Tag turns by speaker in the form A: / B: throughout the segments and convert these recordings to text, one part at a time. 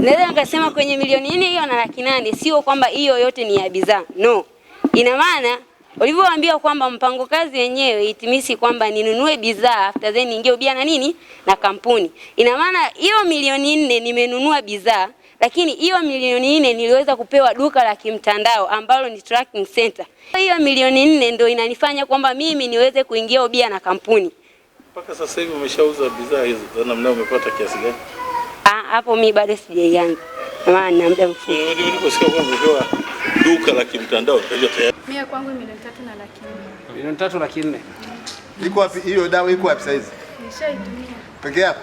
A: Naweza nikasema kwenye 4,800,000 hiyo na 800,000, sio kwamba hiyo yote ni ya bidhaa. No. Ina maana ulivyowaambia kwamba mpango kazi wenyewe itimisi kwamba ninunue bidhaa after then niingie ubia na nini na kampuni. Ina maana hiyo 4,000,000 nimenunua bidhaa, lakini hiyo 4,000,000 niliweza kupewa duka la kimtandao ambalo ni tracking center. Hiyo 4,000,000 ndio inanifanya kwamba mimi niweze kuingia ubia na kampuni.
B: Mpaka sasa hivi umeshauza bidhaa hizo za namna, umepata kiasi gani?
A: Hapo mimi bado sijaianza. Maana nina muda mfupi.
B: Niliposikia kwamba umepewa duka la kimtandao nikajua tayari.
C: Mimi kwangu 3,400,000.
D: 3,400,000.
E: Iko wapi hiyo dawa, iko wapi saizi?
C: Nishaitumia.
E: Peke yako?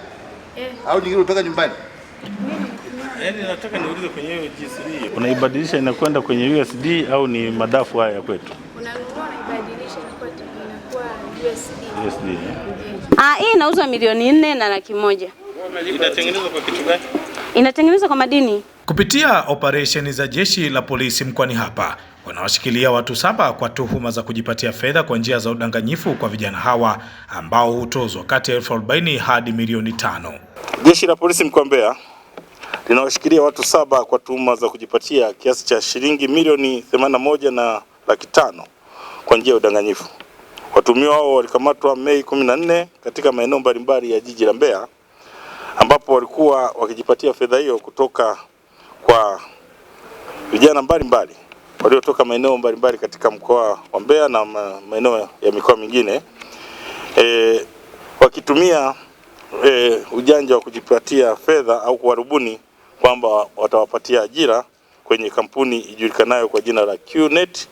C: Eh.
E: Au nyingine unapeka nyumbani?
B: Yaani nataka niulize kwenye hiyo GCD. Unaibadilisha inakwenda kwenye USD au ni madafu haya ya kwetu?
C: Unanunua unaibadilisha inakuwa USD.
B: USD.
F: Hii inauzwa 4,400,000.
B: Inatengenezwa kwa kitu gani?
F: Inatengenezwa kwa madini.
G: Kupitia operesheni za jeshi la polisi mkoani hapa, wanawashikilia watu 7 kwa tuhuma za kujipatia fedha kwa njia za udanganyifu kwa vijana hawa ambao hutozwa kati ya 40,000 hadi 5,000,000.
B: Jeshi la polisi mkoa wa Mbeya linawashikilia watu 7 kwa tuhuma za kujipatia kiasi cha shilingi 81,500,000 kwa njia ya udanganyifu. Watuhumiwa hao walikamatwa Mei 14 katika maeneo mbalimbali ya jiji la Mbeya, ambapo walikuwa wakijipatia fedha hiyo kutoka kwa vijana mbalimbali waliotoka maeneo mbalimbali katika mkoa wa Mbeya na maeneo ya mikoa mingine, wakitumia ujanja wa kujipatia fedha au kuwarubuni kwamba watawapatia ajira kwenye kampuni ijulikanayo kwa jina la QNet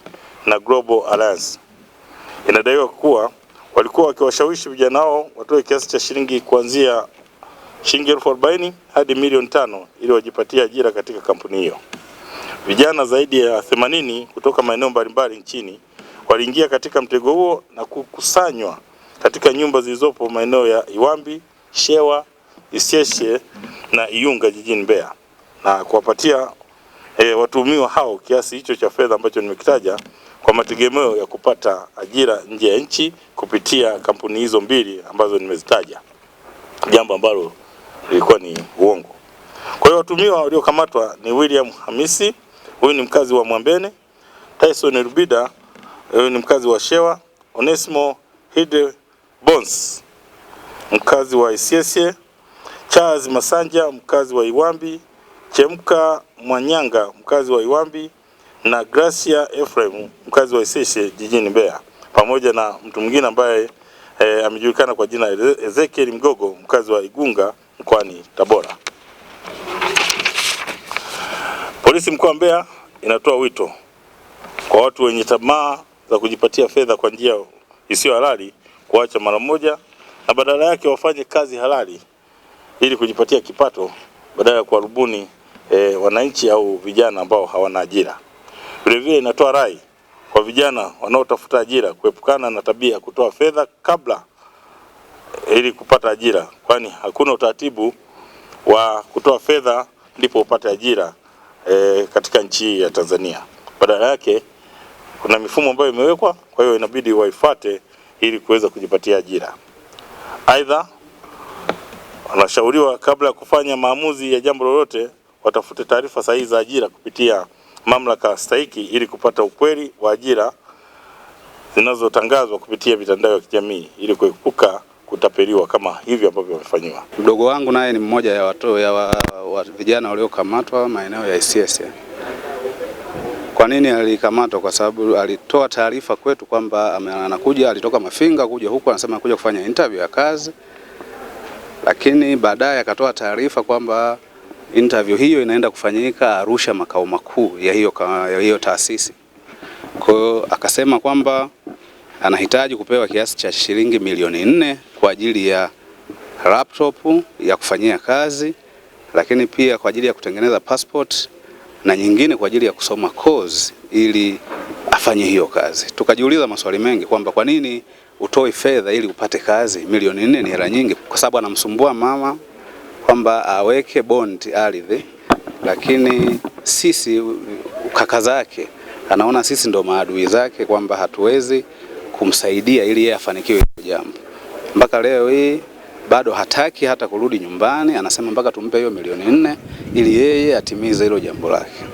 B: na Global Alliance. Inadaiwa kuwa walikuwa wakiwashawishi vijana hao watoe kiasi cha shilingi kuanzia shilingi 40,000 hadi 5,000,000 ili wajipatie ajira katika kampuni hiyo. Vijana zaidi ya 80 kutoka maeneo mbalimbali nchini waliingia katika mtego huo na kukusanywa katika nyumba zilizopo maeneo ya Iwambi, Shewa, Isyesye na Iyunga jijini Mbeya, na kuwapatia watuhumiwa hao kiasi hicho cha fedha ambacho nimekitaja kwa mategemeo ya kupata ajira nje ya nchi kupitia kampuni hizo mbili ambazo nimezitaja, jambo ambalo lilikuwa ni uongo. Kwa hiyo watuhumiwa waliokamatwa ni William Hamisi, huyu ni mkazi wa Mwambene, Tyson Rubida, huyu ni mkazi wa Shewa, Onesmo Hide Bons, mkazi wa Isyesye, Charles Masanja, mkazi wa Iwambi, Chemka Mwanyanga, mkazi wa Iwambi, na Gracia Ephraim, mkazi wa Isyesye jijini Mbeya, pamoja na mtu mwingine ambaye amejulikana kwa jina Ezekiel Mgogo, mkazi wa Igunga mkoani Tabora. Polisi mkoa wa Mbeya inatoa wito kwa watu wenye tamaa za kujipatia fedha kwa njia isiyo halali kuacha mara moja na badala yake wafanye kazi halali ili kujipatia kipato badala ya kuwarubuni wananchi au vijana ambao hawana ajira. Vile vile inatoa rai kwa vijana wanaotafuta ajira kuepukana na tabia ya kutoa fedha kabla ili kupata ajira, kwani hakuna utaratibu wa kutoa fedha ndipo upate ajira katika nchi hii ya Tanzania. Badala yake kuna mifumo ambayo imewekwa, kwa hiyo inabidi waifuate ili kuweza kujipatia ajira. Aidha, wanashauriwa kabla ya kufanya maamuzi ya jambo lolote watafute taarifa sahihi za ajira kupitia mamlaka stahiki ili kupata ukweli wa ajira zinazotangazwa kupitia mitandao ya kijamii ili kuepuka kutapeliwa kama hivi ambavyo wamefanywa.
H: Mdogo wangu naye ni mmoja ya watu, ya wa vijana waliokamatwa maeneo ya Isyesye. Kwa nini alikamatwa? Kwa sababu alitoa taarifa kwetu kwamba anakuja, alitoka Mafinga kuja huku, anasema anakuja kufanya interview ya kazi, lakini baadaye akatoa taarifa kwamba interview hiyo inaenda kufanyika Arusha, makao makuu ya hiyo taasisi. Kwa hiyo akasema kwamba anahitaji kupewa kiasi cha shilingi 4,000,000 kwa ajili ya laptop ya kufanyia kazi, lakini pia kwa ajili ya kutengeneza passport na nyingine kwa ajili ya kusoma course ili afanye hiyo kazi. Tukajiuliza maswali mengi kwamba kwa nini utoe fedha ili upate kazi? 4,000,000 ni hela nyingi, kwa sababu anamsumbua mama kwamba aweke bond ardhi, lakini sisi kaka zake anaona sisi ndo maadui zake, kwamba hatuwezi kumsaidia ili yeye afanikiwe hilo jambo. Mpaka leo hii Bado hataki hata kurudi nyumbani, anasema mpaka tumpe hiyo 4 milioni ili yeye atimize hilo jambo lake.